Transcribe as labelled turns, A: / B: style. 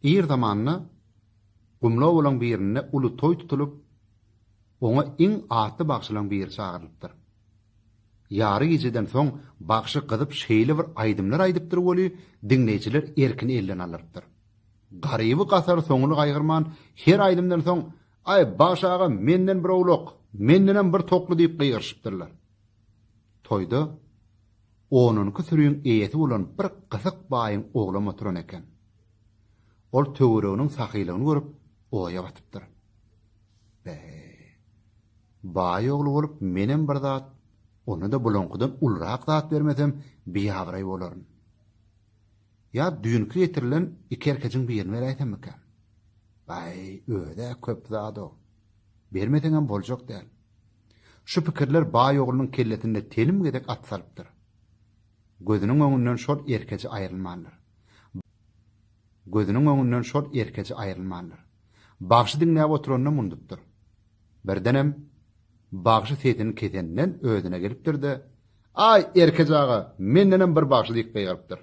A: Ir zamanda gumly obalaň birinde uly toý tutulyp, oňa iň atly bagşylaň biri çagyrylypdyr. Ýary gijeden soň bagşy gyzyp şeýle bir aýdymlar aýdypdyr weli, diňleýjiler erkini elden aldyrypdyr. Garyby gasary soňuny gaýgyrman, her aýdymdan soň, Aý, bagşy aga, menden bir owlak, mendenem bir tokly diýip gygyryşypdyrlar. Toýda onunky süriň eýesi bolan bir gysyk baýyň oglam oturan eken. Ol töwereginiň sahylygyny görüp, oýa batypdyr. Be-e, baý ogly bolup menem bir zat, onda-da bulaňkydan ulurak zat bermesem biabraý bolaryn. Ýa düýnki getirilen iki erkejiň birini beräýsemmikäm? Baý, öz-ä köp zad-ow. Bermeseňem boljak däl. Şu pikirler baý oglunyň kellesinde telim gezek at salypdyr. Gözüniň öňünden şol erkeji aýrylmandyr. Gözüniň öňünden şol erkeji aýrylmandyr. Bagşy diňläp oturanyna mundupdyr. Birdenem bagşy sesini kesenden özüne gelipdir-de, Aý, erkeji aga, mendenem bir bagşy diýip gygyrypdyr.